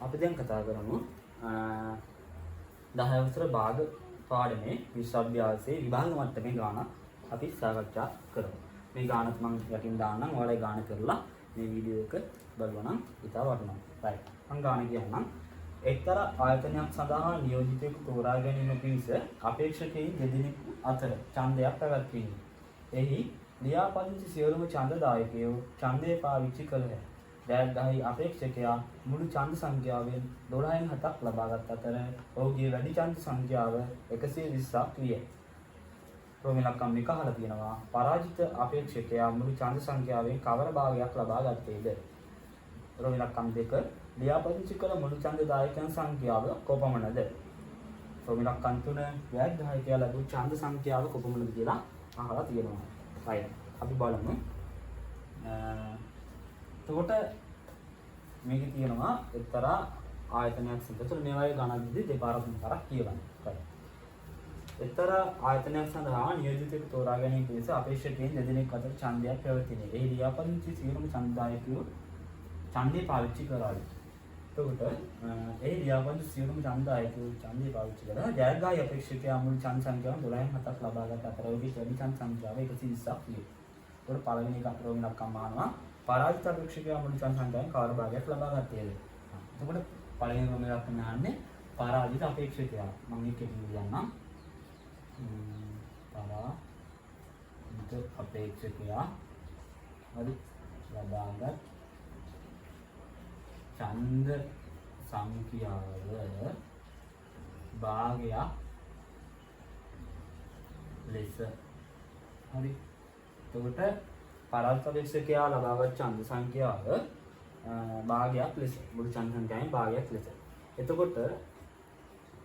අපි දැන් කතා කරමු 10 වසර භාග පාඩමේ විශ්ව අභ්‍යාසයේ විභාග මට්ටමේ ගාණක් අපි සාකච්ඡා කරමු. මේ ගානත් මම යටින් දාන්නම්. ඔයාලා ඒ ගාන කරලා මේ වීඩියෝ එක බලුවා නම් ඉතා වටිනවා. රයිට්. මං ගාන කියන්නම්. එක්තරා ආයතනයක් සඳහා නියෝජිතයෙකු තෝරා ගැනීම පිණිස අපේක්ෂකයින් දෙදෙනෙකු අතර ඡන්දයක් පැවැත්විණි. එහි ලියාපදිංචි සියලුම ඡන්දදායකයෝ ඡන්දය පාවිච්චි කළහ. ජයග්‍රාහී අපේක්ෂකයා මුළු ඡන්ද සංඛ්‍යාවෙන් 12න් 7ක් ලබාගත් අතර ඔහුගේ වැඩි ඡන්ද සංඛ්‍යාව 120ක් විය. රෝමිලක්කම් එක අහලා තියෙනවා, පරාජිත අපේක්ෂකයා මුළු ඡන්ද සංඛ්‍යාවෙන් කවර භාගයක් ලබා ගත්තේද? රෝමිලක්කම් දෙක, ලියාපදිංචි කළ මුළු ඡන්ද දායකයන් සංඛ්‍යාව කොපමණද? රෝමිලක්කම් තුන, ජයග්‍රාහකයා ලැබූ ඡන්ද සංඛ්‍යාව කොපමණද කියලා අහලා තියෙනවා. රයිට්. අපි බලමු. එතකොට මේකේ තියෙනවා එක්තරා ආයතනයක් සඳහා. එතකොට මේ වගේ ගණන් දෙදී දෙපාරක් තුන් පාරක් කියවන්න. රයිට්. එක්තරා ආයතනයක් සඳහා නියෝජිතයෙකු තෝරා ගැනීම පිණිස අපේක්ෂකයින් දෙදෙනෙක් අතර ඡන්දයක් පැවතිණි. එහි ලියාපදිංචි සියලුම ඡන්දදායකයෝ ඡන්දය පාවිච්චි කළාලු. එතකොට එහි ලියාපදිංචි සියලුම ඡන්දදායකයෝ ඡන්දය පාවිච්චි කළා. ජයග්‍රාහී අපේක්ෂකයා මුළු ඡන්ද සංඛ්‍යාව 12න් 7ක් ලබාගත් අතර ඔහුගේ වැඩි ඡන්ද සංඛ්‍යාව 120ක් විය. එතකොට පළවෙනි එක රෝමිලක්කම් අහනවා, පරාජිත අපේක්ෂකයා මුළු ඡන්ද සංඛ්‍යාවෙන් කවර භාගයක් ලබා ගත්තේද? එතකොට පළවෙනි රෝමිලක්කම අහන්නේ පරාජිත අපේක්ෂකයා. මම මේක කෙටියෙන් ලියන්නම්. පරාජිත අපේක්ෂකයා, හරි, ලබාගත් ඡන්ද සංඛ්‍යාව භාගයක් ලෙස. හරි. එතකොට පරාජිත අපේක්ෂකයා ලබාගත් ඡන්ද සංඛ්‍යාව භාගයක් ලෙස, මුළු ඡන්ද සංඛ්‍යාවෙන් භාගයක් ලෙස. එතකොට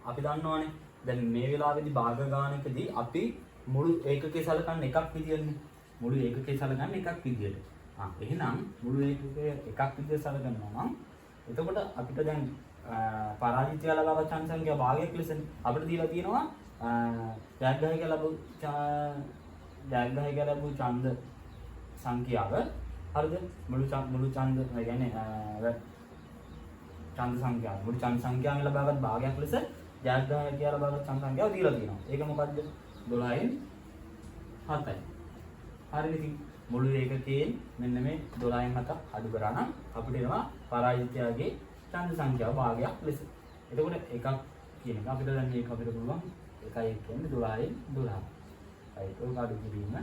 අපි දන්නවනේ දැන් මේ වෙලාවේදී භාග ගානකදී අපි මුළු ඒකකේ සලකන්නේ එකක් විදියටනේ. මුළු ඒකකේ සලකන්නේ එකක් විදියට. ආ, එහෙනම් මුළු ඒකකය එකක් විදියට සලකනවා නම් එතකොට අපිට දැන් පරාජිතයා ලබාගත් ඡන්ද සංඛ්‍යාව භාගයක් ලෙසනේ. අපිට දීලා තියෙනවා ජයග්‍රාහකයා ලැබූ ඡන්ද සංඛ්‍යාව, හරිද? මුළු ඡන්ද, ඒ කියන්නේ ඡන්ද සංඛ්‍යාව, මුළු ඡන්ද සංඛ්‍යාවෙන් ලබාගත් භාගයක් ලෙස ජයග්‍රාහකයා ලබාගත් ඡන්ද සංඛ්‍යාව දීලා තියෙනවා. ඒක මොකද්ද? 12න් 7යි. හරිද? ඉතින් මුළු ඒකකයෙන් මෙන්න මේ 12න් 7ක් අඩු කරා නම් අපිට එනවා පරාජිතයාගේ ඡන්ද සංඛ්‍යාව භාගයක් ලෙස. එතකොට එකක් කියන එක අපිට දැන් මේක අපිට පුළුවන් 1යි 1 කියන්නේ 12න් 12. රයිට්. ඔක අඩු කිරීම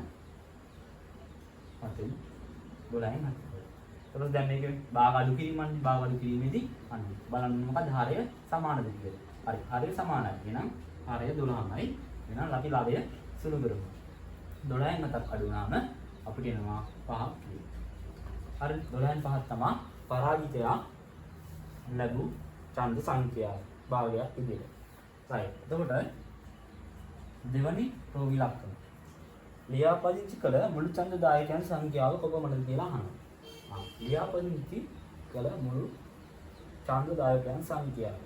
7න් 12න් 7. ඊට දැන් මේක භාග අඩු කිරීමන්නේ. භාග අඩු කිරීමේදී අන්න බලන්න මොකද හරය සමානද කියලා. හරි. හරය සමානයි. එහෙනම් හරය 12මයි. එහෙනම් අපි ලවය සුළු කරමු. 12න් 7ක් අඩු වුණාම අපිට එනවා 5ක් කියලා. හරි. 12න් 5ක් තමා පරාජිතයා ලැබූ ඡන්ද සංඛ්‍යාව භාගයක් විදියට. රයිට්. එතකොට දෙවනි රෝගී ලක්ෂණ. ලියාපදිංචි කළ මුළු ඡන්ද දායකයන් සංඛ්‍යාව කොපමණද කියලා අහනවා. ආ, ලියාපදිංචි කළ මුළු ඡන්ද දායකයන් සංඛ්‍යාව.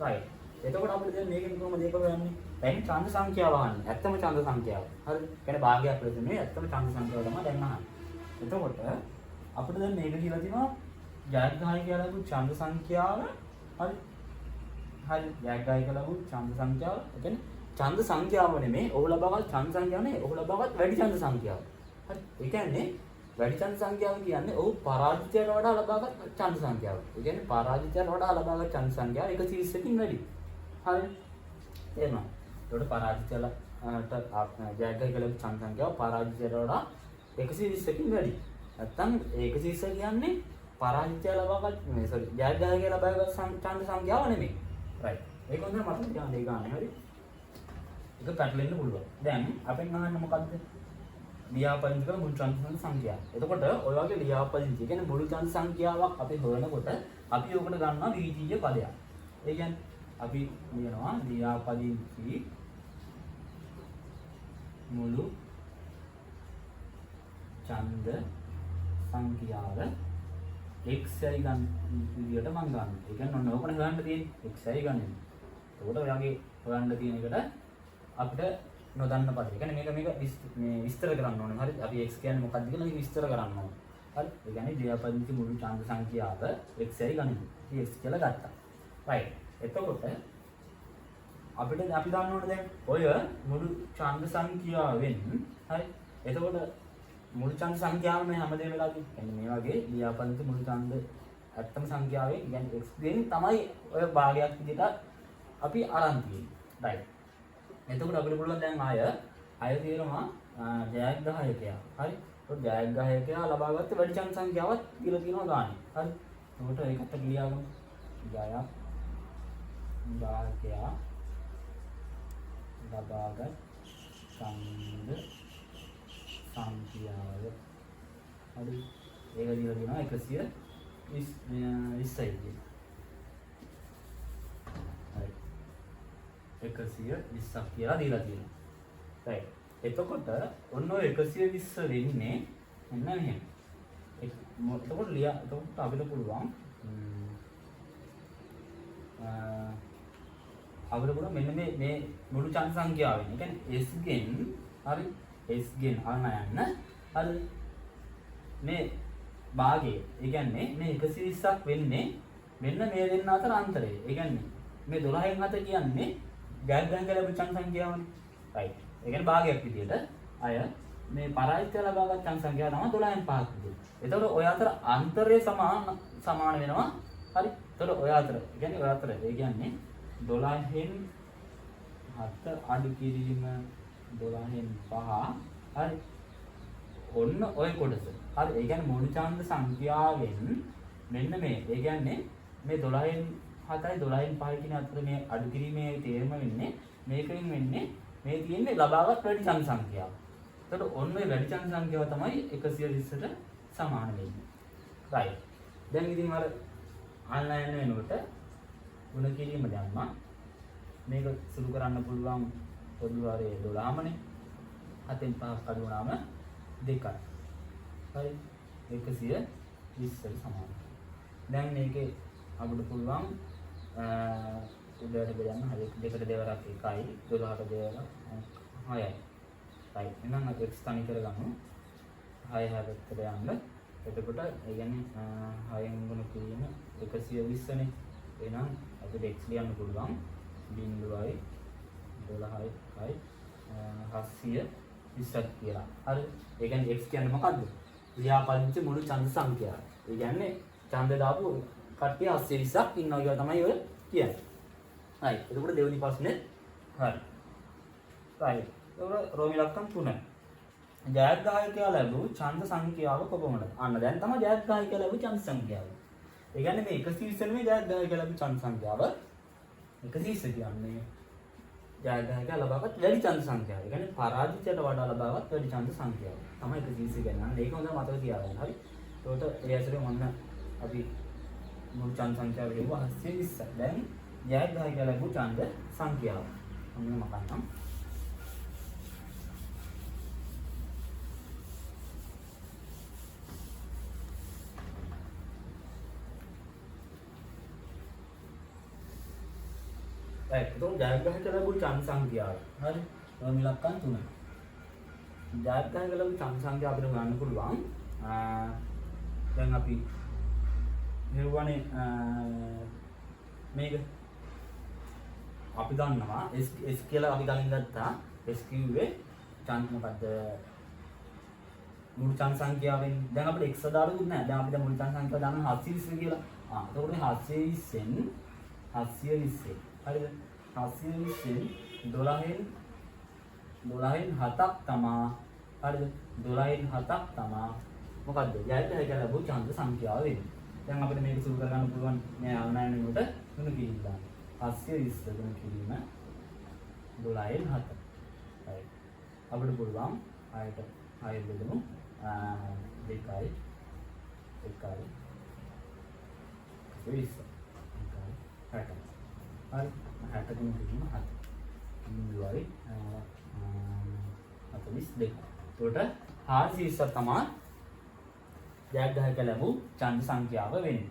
රයිට්. එතකොට අපිට දැන් මේකෙන් කොහොමද ඒක හොයන්නේ? දැන් ඡන්ද සංඛ්‍යාව අහන්නේ. ඇත්තම ඡන්ද සංඛ්‍යාව. හරිද? කියන්නේ භාගයක් ලෙස නෙවෙයි, ඇත්තම ඡන්ද සංඛ්‍යාව තමයි දැන් අහන්නේ. එතකොට අපිට දැන් මේක කියලා තියෙනවා ජයග්‍රාහකයා ලැබූ ඡන්ද සංඛ්‍යාව, හරි. හරි, ජයග්‍රාහකයා ලැබූ ඡන්ද සංඛ්‍යාව. ඒ කියන්නේ ඡන්ද සංඛ්‍යාව නෙමෙයි, ඔහු ලබාගත් ඡන්ද සංඛ්‍යාව නෙමෙයි, ඔහු ලබාගත් වැඩි ඡන්ද සංඛ්‍යාව. හරි. ඒ කියන්නේ වැඩි ඡන්ද සංඛ්‍යාව කියන්නේ ඔහු පරාජිතයට වඩා ලබාගත් ඡන්ද සංඛ්‍යාව. ඒ කියන්නේ පරාජිතයට වඩා ලබාගත් ඡන්ද සංඛ්‍යාව 120කින් වැඩි. හරි. තේරුණා? ඒකට පරාජිතයට ජයග්‍රාහකයා ලැබූ ඡන්ද සංඛ්‍යාව පරාජිතයට වඩා 120කින් වැඩි. නැත්තම් 120 කියන්නේ පරාජිතය ලබාගත් මේ, සෝරි, ජයග්‍රාහකයා ලබාගත් ඡන්ද සංඛ්‍යාව නෙමෙයි. රයිට්. ඒක හොඳට මතක තියාගන්න ඒ ගානේ. හරි. ඒක පැටලෙන්න පුළුවන්. දැන් අපෙන් අහන්නේ මොකද්ද? ලියාපදිංචි කළ මුළු ඡන්ද සංඛ්‍යාව. එතකොට ඔය වගේ ලියාපදිංචි කියන්නේ මුළු ඡන්ද සංඛ්‍යාවක් අපි හොයනකොට අපි ඔකට ගන්නවා බීජීය පදයක්. ඒ කියන්නේ අපි ලියනවා ලියාපදිංචි මුළු ඡන්ද සංඛ්‍යාව x යයි ගන්න විදියට මං ගන්නවා. ඒ කියන්නේ ඔන්න ඕකනේ හොයන්න තියෙන්නේ. X යයි ගන්න. එතකොට ඔයාගේ හොයන්න තියෙන එකට අපිට නොදන්න පදේ. ඒ කියන්නේ මේක මේක මේ විස්තර කරන්න ඕනේ. හරි. අපි x කියන්නේ මොකක්ද කියලා මේක විස්තර කරන්න ඕනේ. හරි. ඒ කියන්නේ ලියාපදිංචි මුළු ඡන්ද සංඛ්‍යාව x යයි ගනිමු. අපි x කියලා ගත්තා. රයිට්. එතකොට අපිට අපි දන්න ඕනේ දැන් ඔය මුළු ඡන්ද සංඛ්‍යාවෙන් හරි. එතකොට මුළු ඡන්ද සංඛ්‍යාව මේ හැමදේම වෙලා තියෙන්නේ. කියන්නේ මේ වගේ ලියාපදිංචි මුළු ඡන්ද ඇත්තම සංඛ්‍යාවෙන් කියන්නේ x ගෙන් තමයි ඔය භාගයක් විදිහට අපි අරන් තියෙන්නේ. රයිට්. එතකොට අපිට පුළුවන් දැන් ආය තියෙනවා ජයග්‍රාහකයා. හරි. ඒත් ජයග්‍රාහකයා ලබාගත්ත වැඩි ඡන්ද සංඛ්‍යාවක් දීලා තියෙනවා ගානේ. හරි. එතකොට ඒකත් අපි ලියාගමු. ජයග්‍රාහකයා ලබාගත් ඡන්ද සංඛ්‍යාව. හරි. ඒක දීලා තියෙනවා 120යි කියලා. හරි. 120ක් කියලා දීලා තියෙනවා. රයිට්. එතකොට ඔන්න ඔය 120 වෙන්නේ මෙන්න මෙහෙම. එතකොට එතකොට අපිට පුළුවන් අපිට පුළුවන් මෙන්න මේ මේ මුළු ඡන්ද සංඛ්‍යාව වෙන්නේ. ඒ කියන්නේ S ගෙන් හරි S ගෙන් අන්න යන්න හරි මේ භාගය. ඒ කියන්නේ මේ 120ක් වෙන්නේ මෙන්න මේ දෙන්න අතර අන්තරය. ඒ කියන්නේ මේ 12න් 7 කියන්නේ ජයග්‍රහණ ලැබුණු ඡන්ද සංඛ්‍යාවනේ. රයිට්. ඒ කියන්නේ භාගයක් විදියට අය මේ පරාජිත ලබාගත් ඡන්ද සංඛ්‍යාව තමයි 12න් 5ක් විදියට. එතකොට ඔය අතර අන්තරය සමාන සමාන වෙනවා. හරි. එතකොට ඔය අතර, ඒ කියන්නේ ඔය අතර, ඒ කියන්නේ 12න් 7 අඩු කිරීම 12න් 5. හරි. ඔන්න ඔය කොටස. හරි. ඒ කියන්නේ මුළු ඡන්ද සංඛ්‍යාවෙන් මෙන්න මේ. ඒ කියන්නේ මේ 12න් 7යි 12න් 5යි කියන අතර මේ අඩු කිරීමේ තේරුම වෙන්නේ මේකෙන් වෙන්නේ මේ තියෙන්නේ ලබාගත් වැඩි ඡන්ද සංඛ්‍යාව. එතකොට ඔන්න ඔය වැඩි ඡන්ද සංඛ්‍යාව තමයි 120ට සමාන වෙන්නේ. රයිට්. දැන් ඉතින් අර ඔන්ලයින් වෙනකොට ගුණ කිරීම දැම්මා. මේක සුළු කරන්න පුළුවන් පොදු වරේ 12මනේ. 7න් 5ක් අඩු වුණාම 2යි. හරි. 120ට සමානයි. දැන් මේකේ අපිට පුළුවන් උඩට බෙදන්න. හරි. දෙකට දෙවරක් 1යි, 12ට දෙවරක් 6යි. රයිට්. එහෙනම් අපි x තනි කරගමු. 6 6 පැත්තට යන්න. එතකොට ඒ කියන්නේ 6න් ගුණ කිරීම 120 නේ. එහෙනම් අපිට x ලියන්න පුළුවන් 0යි 12යි 1යි 720ක් කියලා. හරි. ඒ කියන්නේ x කියන්නේ මොකද්ද? ලියාපදිංචි මුළු ඡන්ද සංඛ්‍යාව. ඒ කියන්නේ ඡන්ද දාපු කට්ටිය 720ක් ඉන්නවා කියලා තමයි ඔය කියන්නේ. හරි. එතකොට දෙවෙනි ප්‍රශ්නේ හරි. රයිට්. එතකොට රෝම ඉලක්කම් 3. ජයග්‍රාහකයා ලැබූ ඡන්ද සංඛ්‍යාව කොපමණද? අන්න දැන් තමයි ජයග්‍රාහකයා ලැබූ ඡන්ද සංඛ්‍යාව. ඒ කියන්නේ මේ 120 නෙමෙයි ජයග්‍රාහකයා ලැබූ ඡන්ද සංඛ්‍යාව. 120 කියන්නේ ජයග්‍රාහකයා ලබාගත් වැඩි ඡන්ද සංඛ්‍යාව. ඒ කියන්නේ පරාජිතයට වඩා ලබාගත් වැඩි ඡන්ද සංඛ්‍යාව. තමයි 120 කියන්නේ. අන්න ඒක හොඳට මතක තියාගන්න. හරි. එතකොට ඒ ඇසුරෙන් ඔන්න අපි මුළු ඡන්ද සංඛ්‍යාව ලියුවා 720. දැන් ජයග්‍රාහකයා ලැබූ ඡන්ද සංඛ්‍යාව. මම මකන්නම්. රයිට්. එතකොට ජයග්‍රාහක ලැබූ ඡන්ද සංඛ්‍යාව. හරි. ඔය ඉලක්කම් 3. ජයග්‍රාහක ලැබූ ඡන්ද සංඛ්‍යාව අපිට ගන්න පුළුවන්. දැන් අපි නිර්වාණය මේක අපි දන්නවා S S කියලා අපි කලින් ගත්තා. S කිව්වේ ඡන්ද මොකද්ද? මුළු ඡන්ද සංඛ්‍යාවෙන්. දැන් අපිට x අදාළකුත් නැහැ. දැන් අපි දැන් මුළු ඡන්ද සංඛ්‍යාව දානවා 720 කියලා. ආ එතකොට මේ 720න් 720 හරිද? 720න් 12න් 12න් 7ක් තමා හරිද? 12න් 7ක් තමා මොකද්ද? ජයග්‍රාහක ලැබූ ඡන්ද සංඛ්‍යාව වෙන්නේ. දැන් අපිට මේක සුළු කරගන්න පුළුවන් මේ ආනයන වලට ගුණ කිරීම දාන්න. 720 ගුණ කිරීම 12න් 7. රයිට්. අපිට පුළුවන් 6ට 6 බෙදමු. 2යි 1යි 20 1යි 60. හරි. 60 ගුණ කිරීම 7. බිංදුවයි 42. එතකොට 420ක් තමා ජයග්‍රාහක ලැබූ ඡන්ද සංඛ්‍යාව වෙන්නේ.